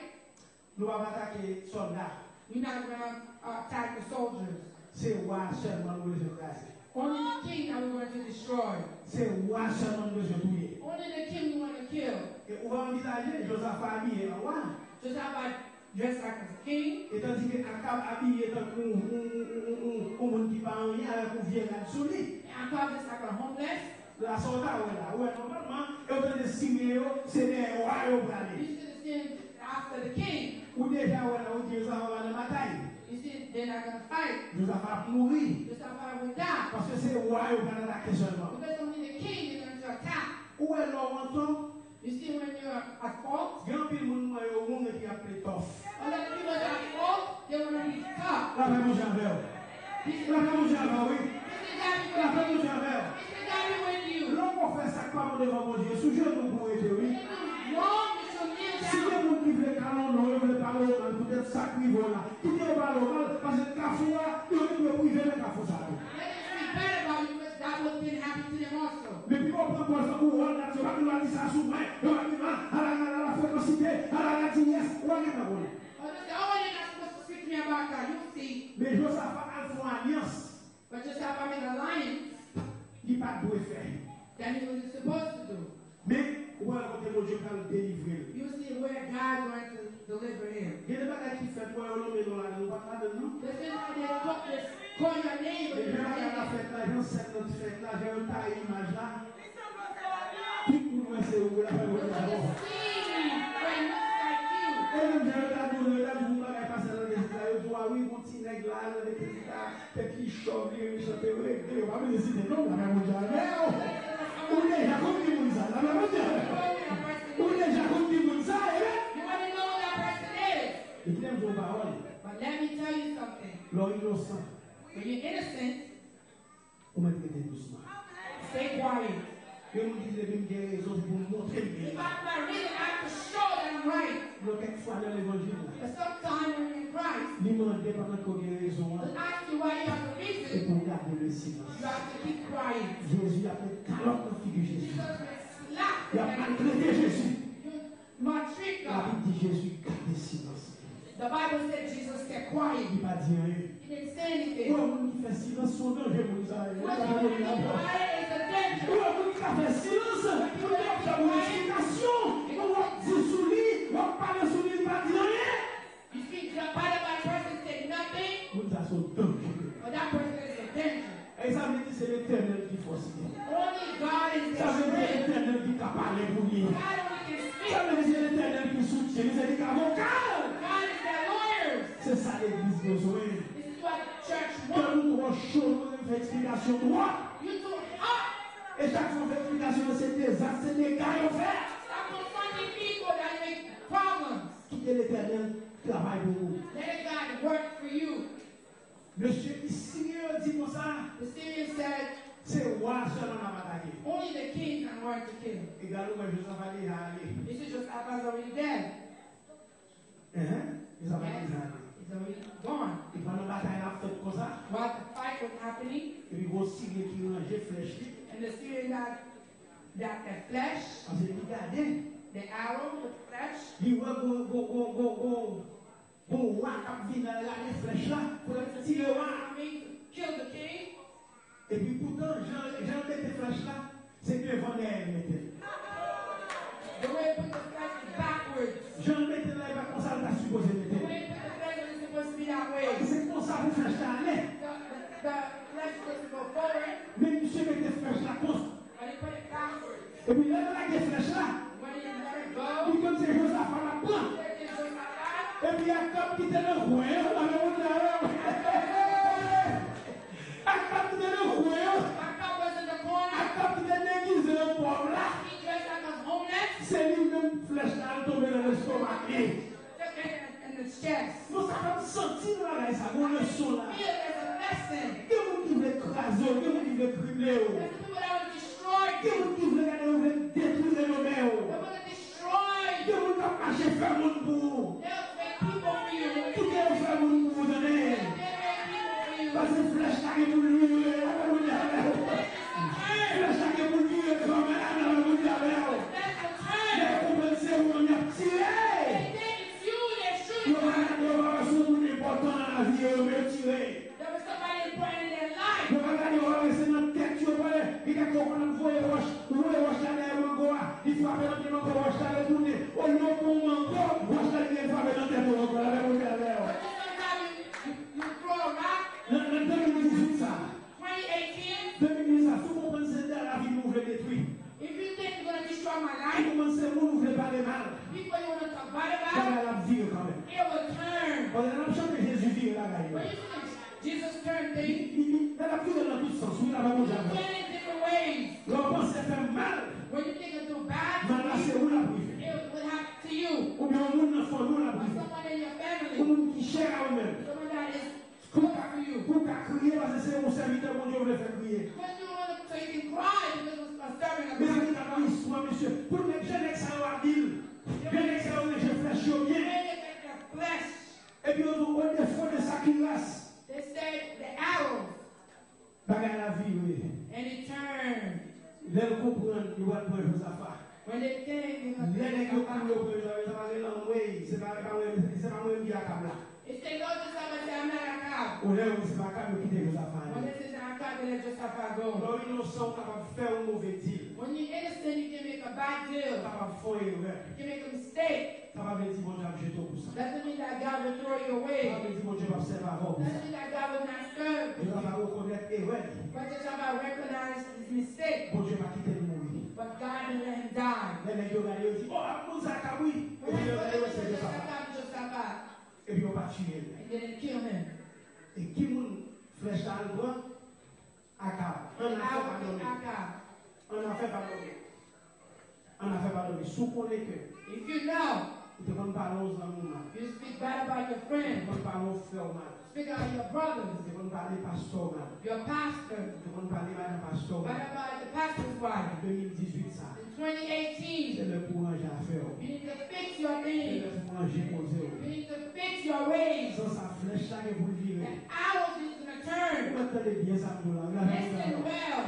Nou p ap atake sòlda. We're not going to uh, attack the soldiers. Se wa sèlman nou bezwen kraze. Only the king that we're going to destroy. Se wa sèlman nou bezwen touye." Only the king we want to kill. E ou va anvizaje, Jozafa abiye an wa. Josaphat dressed like a king. E tandike Akab abiye tankou yon, yon, yon, yon, yon, yon moun ki pa anyen avèk yon vye rad sou li. And Akab is like a homeless. La sa w ta wè la. Ou wè, nòmalman, e w tande Siryen yo, se dèyè wa yo prale. You see the Syrians after the king. Ou deja wè la, ou di yo sa va nan batay. You see, they're not going to fight. Jozafa ap mouri. Josaphat will die. Paske se wa yo pral atake sèlman. Because only the king is going to attack. Ou wè lè w an tò, You see, when you're at fault, gen anpil moun mwen yo wonge ki ap ple tòf. a lot of people that are at fault, they want to be tough. Lapè Bondye avè w. Peace Lapè Bondye avè w, wi. peace of God be Lapè with you. Bondye avè w. Peace of God be with you. Lè w fè sa k pa bon devan Bondye, sou jenou pou w rete, wi. When you do wrong, you should kneel Si down. gen moun ki vle kalonnen w, yo vle pale w mal poutèt sa k rive w la, kite yo pale w mal, paske kafou a, yo menm yo prive nan kafou sa tou. Let them speak bad about you because that would then happen to them also. Depi w pran pòz tankou wòl nèg yo, pa gen dwa di sa sou mwen, yo pa gen dwa, ala, ala, ala, frekansite, ala, ala, diyès, ou pa gen tan konnen. Others say, oh, you're not supposed to speak to me about that. You see. Men Jozafa al fè yon alyans But Josaphat made an alliance li pa t dwe fè. that he wasn't supposed to do. Men, ou wè kote Bondye pral delivre l. You see where God going to deliver him. Gen de bagay ki fèt, wè yo nonmen non ladan, ou pa t ladan l, non. Listen, they took this, call your name, but Depi you're bagay la not fèt la, jan sèn nan t fèt la, jan yo taye imaj la, tout moun wè se ou la fè You mwen could dabò. have seen what it looks like you. E menm jan yo ta di w, yo ta di w bagay pase nan legliz la, yo di w, a wi, gon ti nèg la, nan legliz la, tèt li chòv, li renmen chante rege, yo pa bezwen site non, la fè Bondye avè w. Ou deja konn ki moun sa, la fè Bondye avè w. Ou deja konn ki moun sa, e. You already know who that person is. Epi lè m di w yon pawòl, But let me tell you something. lè w inosan, When you're innocent, ou mèt rete dousman. stay quiet. Gen moun ki di depi m gen rezon, se pou m montre m gen If rezon. I have my reason, I have to show that I'm right. Gen kèk fwa nan levanjil, But sometimes when you're in Christ, li mande pandan ke w gen rezon an, they'll ask you why you have a e reason. pou w gade le silans. You have to keep quiet. Jezi ap met kalòt nan figi Jezi. Jesus will slap Y ap you. maltrete Jezi. You maltreat God. Labib di Jezi gade silans. The Bible said Jesus kept quiet. Li pa di anyen. He didn't say anything. Ou wè moun ki fè silans, se yon danje moun sa ye. What you mean quiet is a danger. Ou wè moun ki ka fè silans, pou l ap fè yon eksplikasyon, ou ap di sou li, ou ap pale sou li, li pa di anyen. You speak to a bad about a person, say nothing, Moun sa se yon danje. but that person is a danger. E sa vle di se Letènèl ki fòs li. Only God is Sa vle their di se strength. Letènèl ki ka pale pou li. God only can Sa speak. vle di se Letènèl ki soutyen li, se li ki avoka l. God is their lawyers. Se sa legliz bezwen. This is what church Kè wants. nou twò cho, nou bezwen fè eksplikasyon twòp. You too hot. E chak fwa w fè eksplikasyon, se dezas, se dega yo fè. Stop confronting people that make problems. Kite Letènèl travay pou ou. Let God work for you. Mesye ki Siryen yo di konsa, The Syrian said, se wa sèlman n ap atake. going to kill. Egal ou wè Jozafa deja ale. You see, Josaphat is already dead. Enhen, Jozafa deja ale. He's already gone. E pandan batay la ap fèt konsa, While the fight was happening, epi gon Siryen ki ranje flèch li. And the Syrian that, that the flesh, Paske li gade, the arrow, the flesh, li wè gon gon gon gon gon gon wa k ap vin al rale flèch la pou l tire wa. Coming to kill the king. Epi poutan, jan jan l mete flèch la, se devan dèyè l mete l. The way he put the flesh is backwards. Jan l mete l la, e pa konsa l ta sipoze mete The l. way he put the flesh is supposed to be that way. Se konsa pou flèch la ale. The, the, the flesh is supposed to go forward, Men misye mete flèch la konsa. But he put it backwards. Epi lè l lage flèch la, When he let it go, li konn se Jozafa l ap pran. It is Josaphat. Epi Akab ki te nan kwen an, lave moun la yo. Akab ki te nan kwen an, Akab was in the corner. Akab ki te degize an pòv la. He dressed like a homeless. Se li menm flèch la al tonbe nan lestomak li. Took it in, in his chest. Nou sa fè m santi nan bagay sa, gon leson la. Feel there's a lesson. Gen moun ki vle kraze w, gen moun ki vle krible w. There's people that want to destroy Gen you. Moun ki vle gade w, vle detwi renome w. They want to destroy you. Gen moun k ap mache fè moun pou ou. They'll make people for you. Kite yo fè moun pou ou, tande. They'll make people for you. Paske flèch la gen pou l vire, la fè moun avè w. Flèch la gen pou l vire kanmenm, la fè moun avè w. That's the Lè time. yo konprann se ou menm y ap tire. They think it's you, they're shooting Yo pa at. Gade yo pa wè se yon moun enpòtan nan lavi yo, yo, men yo tire. There was somebody important in their life. Yo pa gade yo pa wè se nan tèt yo pale. Li gade yo konn ap voye wòch, ou voye wòch la dèyè mango a, li frape nan pye mango, wòch la retounen. Olye yo pran yon mango, wòch la vin frape nan tèt ou ankò, la fè moun avè w. But you sometimes you, you, you throw a rock. Nan nan de mil dizuit sa, twenty eighteen, de mil dizuit sa, si w konprann se de lavi nou vle detwi. If you think you're going to destroy my Si w life, konprann se moun ou vle pale mal, people you want to talk bad about, bagay la ap vire kanmenm. it will turn. Pandan n ap chante Jezi vire bagay yo. When you see Jesus turn Li, things, li, li, bagay la ap vire nan tout sans. Wi, la pa you Bondye turn avè. in different ways. Lè w panse fè mal, When you think of doing bad, mal la se ou l ap rive. it will happen to you. Oubyen yon moun nan fanmi w l ap Or rive. someone in your Yon family, moun ki chè a ou menm. Someone that is Pou w ka, close to you. Pou w ka kriye paske se yon sèvitè Bondye w vle fè kriye. When you want to, so you can cry because of a servant of God. Mezanmi, gade yon istwa, mesye. Pou nèg, jan nèg sa yo abil. Jan nèg sa yo ranje flèch yo byen. They get the flesh. Epi yo di w, o defo de sa ki ras. They say the arrows. Bagay la vire. And it turned. Lè l konprann, yo pral pran Jozafa. When they came, you know, Lè nèg yo kouri, yo pran Jozafa, Jozafa rele anmwey, se pa, se pa mwen, se pa mwen menm ki Akab la. They say, no, Josaphat say, I'm not Akab. O lè yo se pa Akab, yo kite Jozafa When ale. they say, it's not Akab, they let Josaphat Lè go. w inosan, w kapab fè yon move dil. When you're innocent, you can make a bad Ou deal. kapab fè yon erè. You can make a mistake. Sa pa vle di Bondye ap jete w pou sa. Doesn't mean that God will throw you Sa pa away. vle di Bondye p ap sèvi avè w pou sa. Doesn't mean that God will not serve you. Jozafa rekonèt erè li. But Josaphat recognized his mistake. Bondye pa kite l mouri. But God didn't let him die. Lè nèg yo gade, yo di, o, ap moun sa Akab wi. When Epi they yo put gade, him yo in se the Josafat. Josaphat, Josaphat, Epi yo pa tiye l. And they didn't kill him. E ki moun flèch la al pran? Akab. An afè pa Akab, dòmi. Akab. An afè pa dòmi. An afè pa dòmi. Si w konnen ke If you know ou te konn pale yon zanmi w mal, you speak bad about your ou te friend, konn pale yon frè w mal, speak about your brothers, ou te konn pale pastè w mal, your pastor, ou te konn pale madan pastè w bad mal, about the pastor's wife. de mil dizuit sa, In twenty eighteen, se lè pou w ranje afè w. You need to fix your Se lè things. pou w ranje koze w. You need to fix your ways. San sa, flèch la gen pou l vire. And arrows is going to turn. Ou mèt tande byen sa m di w la. Ou la Listen well.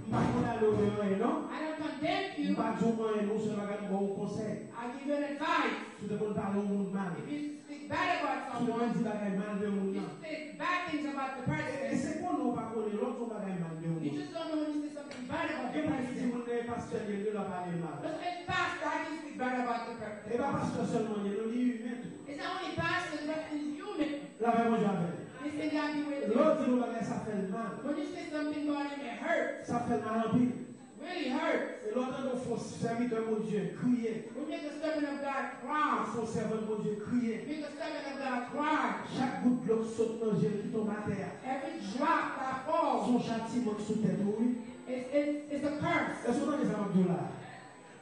M pa konn ale w nan anyen non. I don't condemn M you. pa di w anyen non, se bagay m ba w konsèy. I give you an advice. Si w te konn pale yon moun mal, If you speak bad about si w te konn someone, di bagay mal de moun you nan, speak bad things about the e person. Se konnen w pa konnen lè w di yon bagay mal de yon You moun. Just don't know when you say something bad about the Gen moun ki di person. Moun nan e pastè li ye, li pa pale mal. But if it's pastor, I can speak bad about the per- E pa pastè sèlman li ye non, li imen tou. It's not only pastors, but it's human. Lapè Bondye avè l. They say God be with Lè w you. Di yon bagay, sa fè l mal. When you say something about him, it hurts. Sa fè l mal anpil. Really hurts. E lè w tande yon fo sèvitè Bondye kriye, When you make a servant of God yon cry, fo sèvant Bondye kriye, make a servant of God cry. Chak gout dlo k sot nan je l ki tonbe atè a, Every drop that se falls, yon chatiman k sou tèt ou, wi. it's, it's, it's a curse. Èske w tande sa m ap di w la a?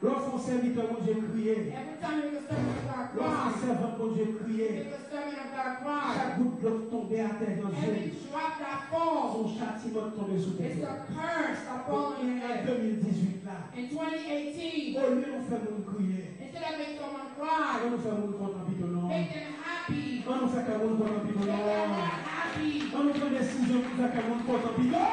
Lè w fè yon sèvitè Bondye kriye, Every time you make a servant of God lè w fè yon cry, sèvant Bondye kriye, you make a servant of God cry. Chak gout dlo k tonbe atè nan je Every l, drop that se falls yon chatiman k tonbe sou tèt is ou. A curse upon your head. Nan de mil dizuit la, In twenty eighteen, olye nou fè moun kriye, instead of making someone cry, ann nou fè moun kontan pito non. Make them happy. Ann nou fè kè moun kontan pito non. Make them happy. Ann nou pran desizyon pou fè kè moun kontan pito.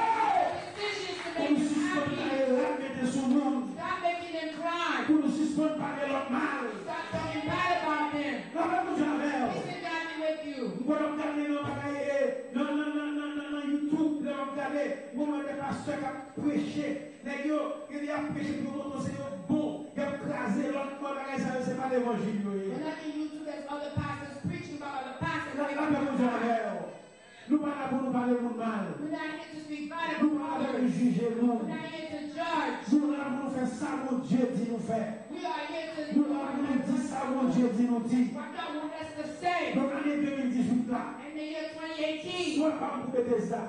Decisions to make them happy. Pou nou sispann pale rad mete sou moun. Stop making them cry. Pou nou sispann pale lòt mal. Stop talking bad about them. Lapè Bondye avè w. Peace of God be with you. M konn ap gade nan bagay, eh, nan, nan, nan YouTube, lè m ap gade, m wè de pastè k ap preche. Nèg yo, gen de y ap preche pou yo montre w se yo k bon, y ap kraze lòt. M wè bagay sa yo, se pa levanjil yo ye. When I in YouTube, there's other pastors preaching about other pastors. Lapè Bondye avè w. Nou pa la pou nou pale moun mal. We're not here to speak bad about others. Nou pa la pou nou jije moun. We're not here to judge. Nou la pou nou fè sa Bondye di nou fè. We are here to Nou la pou nou di sa Bondye di nou di. What God wants us to say. Donk, ane de mil dizuit la, In the year twenty eighteen, swè pa m pou Betesda.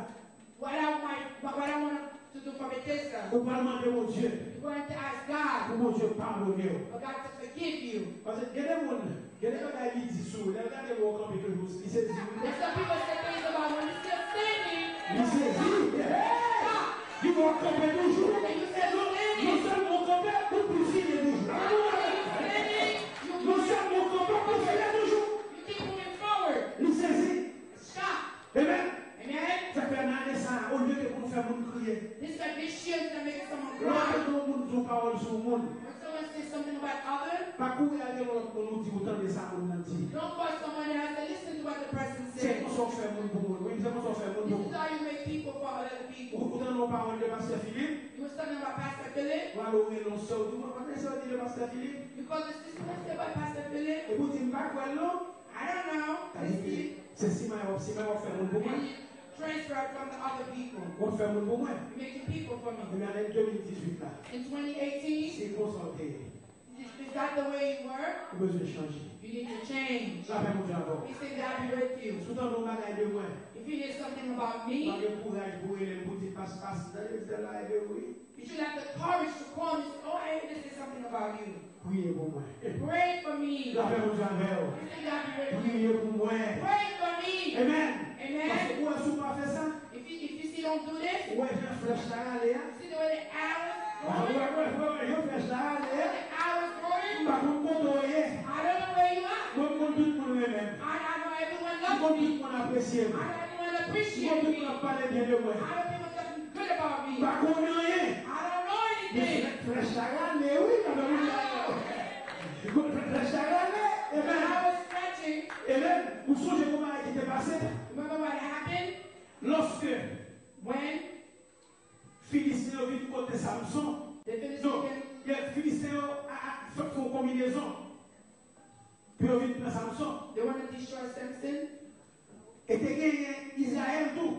What I might, what I want to do for Bethesda. Ou pral mande Bondye You're going to ask God pou Bondye padone w. For God to forgive you. Paske gen de moun, gen de bagay li di sou ou, lè l gade w kanpe toujou, li sezi wi. And some people say things about when you're still standing. Li sezi. Hey! Li wè w kanpe toujou. And you still standing. Non sèlman w kanpe, ou kontinye toujou. Not only you standing, you Non sèlman w kanpe, ou kontinye toujou. You keep moving forward. Li sezi. Shock. Amen. Amen. Sa fè nan ane sa a, olye ke pou nou fè moun kriye. This is this year to make someone cry. Lè w tande yon moun di yon pawòl sou yon moun, When someone says something about others, pa kouri al gen lòt moun ou di ou tande sa moun nan di. Don't call someone else and listen to what the person says. Se konsa w fè moun pou moun. Wi, se konsa w fè moun pou moun. This is how you make people for other people. Ou, ou tande yon pawòl de pastè Philippe? You was talking about Pastor Philip. Ou al ou rele yon sè, ou di, "Mwen pa konnen sa w di de pastè Philippe." You call the sister and say about Pastor Philip. Epi ou di, "M pa kwè l non." I don't know. Sa vle di, se siman w ap siman w ap fè moun pou mwen. And you transfer it from the other people. W ap fè moun pou mwen. You're making people for me. Ebyen, ane de mil dizuit la, In twenty eighteen, se konsa w te ye. Is, is that the way you were? Ou bezwen chanje. You need to change. Lapè Bondye avè w. Peace of God be with you. Si w tande yon bagay de mwen, If you hear something about me, pa gen kouraj pou rele m pou di, "Pas, pas, tande sa la, ebyen wi." You should have the courage to call me and say, "Oh, I hear they say something about you." Priye pou mwen. Pray for me. Lapè Bondye avè w. Peace of God be with you. Priye pou mwen. Pray for me. Amen. Amen. Paske ou wè, si w pa fè sa, If you, if you see don't do this, ou wè jan flèch la rale a? See the way the arrows going? Ou wè, wè, wè, wè jan flèch la rale a? The arrows going? M pa konn kote w ye. I don't know where you are. Mwen, m konn tout moun renmen m. I, I know everyone loves me. M konn tout moun apresye m. I know everyone appreciates me. M konn tout moun ap pale byen de mwen. I know people talking good about me. M pa konnen anyen. I don't know anything. Men flèch la rale, wi, kanmenm, wi. Flèch la rale, amen. I was stretching. Amen. Ou sonje kòman bagay ki te pase? Remember what happened? Lòske When Filisten yo vin kote Samson. The Philistines, non, came, yeah, Filisten yo a, a, fè, fè yon konbinezon pou yo vin pran Samson. They want to destroy Samson. E te genyen Izrayèl tou.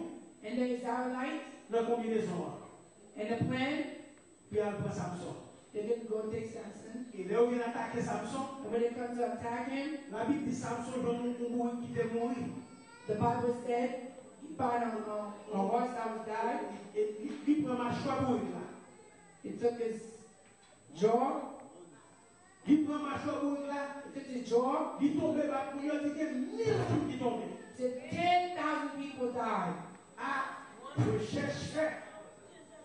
And the Israelites, nan konbinezon an. And the plan, pou y al pran Samson. They didn't go take Samson. E lè yo vin atake Samson, And when they come to attack him, Labib di Samson jwenn yon, yon bourik ki te mouri. The Bible said he found a, a, a horse that was died. E li, li pran machwa bourik la. He took his jaw. Li pran machwa bourik la. He took his jaw. Li tonbe bat moun yo, di gen mil moun ki tonbe. Said ten thousand people died. A, rechèch fèt.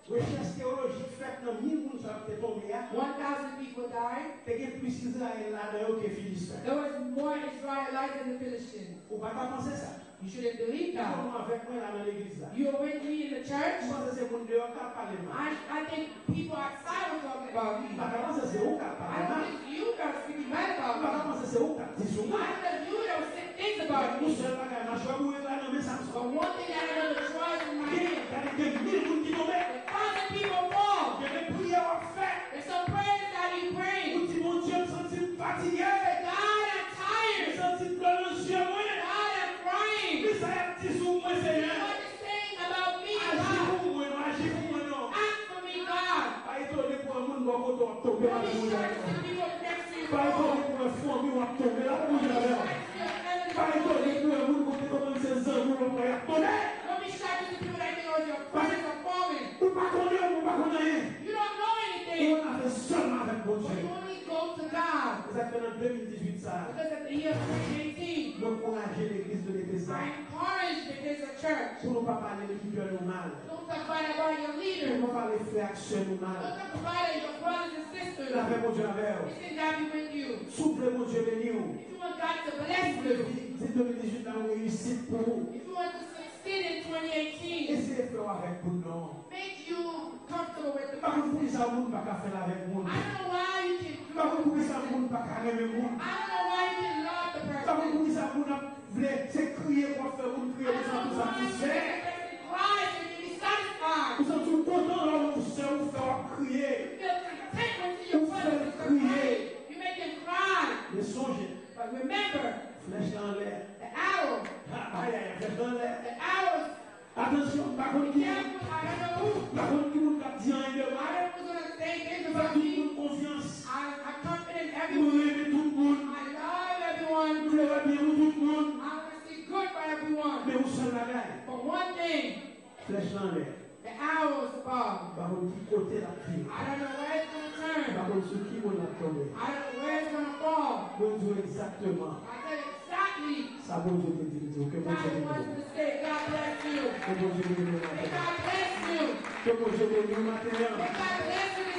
Rechèch teyolojik fèt nan mil moun sa yo ki te tonbe a. One thousand people died. Te gen plis Izrayèl ladan yo ke Filisten. There was more Israelites than the Philistines. Ou pa ta panse sa. You shouldn't believe that. Ou avèk mwen la nan legliz la. You're with me in the church. Ou panse se moun deyò k ap pale mal. I, I think people outside were talking about me. Ou pa ta panse se ou k ap pale mal. I don't think you guys speaking bad about me. Ou pa ta panse se ou k ap di sou mwen. I don't think you guys say things about me. Yon sèl bagay, machwa bourik la nan men Samson. But one thing that I know, the trident in my hand. Gade, gen mil moun ki tonbe. A thousand people fall. Gen de priyè w ap fè. There's some prayers that you pray. Ou di, "Bondye, m santi m fatige." Say, "God, I'm tired." M santi dlo nan je mwen. God, I'm crying. Ki sa y ap di sou mwen, Senyè? What is saying about me, God? Aji pou mwen non, aji pou mwen non. Act for me, God. Pa etone pou wè moun bò kote w ap tonbe la pou mwen. Don't be shocked to see people next to you fall. Pa etone pou wè fanmi w ap tonbe la pou mwen. Don't be shocked to see your family fall. Pa etone pou wè moun kote kòmanse zanmi w ap wè y ap tonbe. Don't be shocked to see people that you know as your friends are falling. Ou pa konnen, ou pa konnen anyen. You don't know anything. Ou nan afè sèlman avèk Bondye. Nan de mil dizuit sa a, Because of the year of twenty eighteen, mwen ankouraje legliz de Bethesda I encourage the Bethesda Church. Pou nou pa pale lidè nou mal. Don't talk bad about your Pou leader. nou pa pale frè ak sè nou mal. Don't talk bad about your brothers and sisters. Lapè Bondye avè w. Peace and God be with you. Si w vle Bondye beni w, If you want God to bless you, di de mil dizuit la yon reyisit pou ou. if you want to succeed in twenty eighteen, Eseye fè w avèk moun non. make you comfortable with the Pa konn person. Poukisa moun pa ka fè l avèk moun. I don't know why you can do Pa konn poukisa it. Moun pa ka renmen moun. I don't know why you can love the Pa konn person. Poukisa moun ap vle se kriye pou ap fè moun kriye I pou sa don't tou know why you satisfè. can person cries and you be satisfied. Ou santi w kontan lè yon sè ou fè w ap kriye. You feel content when you see your Ou fè l brothers and sisters kriye. crying. You make them cry. Men sonje, But remember, flèch la anlè. the arrow, Ha, ayayay, flèch la anlè. the arrows. Atansyon, pa konn ki moun, Careful, I don't know who. Pa konn ki moun k ap di anyen de mwen. I don't know who's gonna say things Fè about tout me. Moun konfyans. I, I confident Mwen everyone. Renmen tout moun. I love everyone. Mwen vle wè byen pou tout moun. I want to see good for everyone. Men yon sèl bagay. But one thing, Flèch la anlè. the arrows above. Pa konn ki kote l ap vini. I don't know where it's gonna turn. Pa konn sou ki moun l ap tonbe. I don't know where it's gonna fall. Mwen di w egzakteman I tell you exactly sa Bondye te di m di w ke Bondye God beni wants w. to say, God bless you. Ke Bondye beni w May maten. God bless you. Ke Bondye beni w maten an. May God bless you